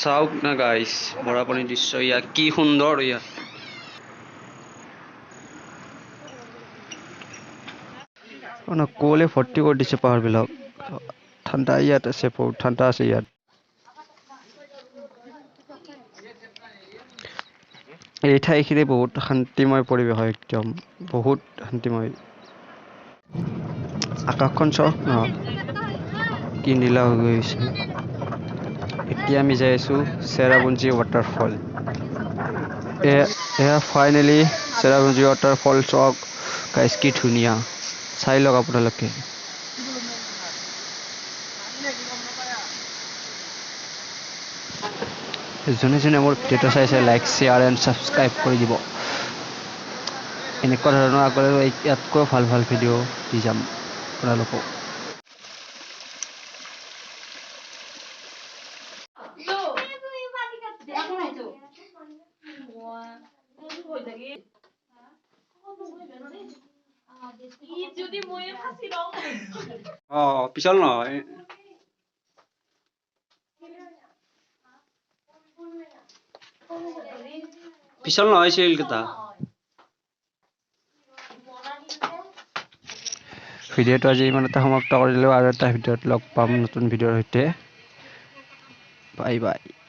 চাওক না গাইছ, বৰাপানীৰ দৃশ্য ইয়াত কি সুন্দৰ ইয়াত। কুঁৱলী ভৰ্তি কৰি দিছে পাহাৰবিলাক। ঠাণ্ডা ইয়াত আছে, বহুত ঠাণ্ডা আছে ইয়াত। এই ঠাইখিনি বহুত শান্তিময় পৰিৱেশ হয়, একদম বহুত শান্তিময়। আকাশখন চাওক ন, কি নীলা হৈ গৈছে। এতিয়া আমি যাই আছোঁ চেৰাপুঞ্জী ৱাটাৰফল। এয়া ফাইনেলি চেৰাপুঞ্জী ৱাটাৰফল। চাওক গাইছ, কি ধুনীয়া, চাই লওক আপোনালোকে। যোনে যোনে মোৰ ভিডিঅ'টো চাইছে, লাইক, শ্বেয়াৰ এণ্ড ছাবস্ক্ৰাইব কৰি দিব। এনেকুৱা ধৰণৰ আগলৈ ইয়াতকৈও ভাল ভাল ভিডিঅ' দি যাম আপোনালোকক। অঁ, পিছল নহয়, পিছল নহয় শিলকেইটা। ভিডিঅ'টো আজি ইমানতে সমাপ্ত কৰিলোঁ। আৰু এটা ভিডিঅ'ত লগ পাম নতুন ভিডিঅ'ৰ সৈতে। Bye bye.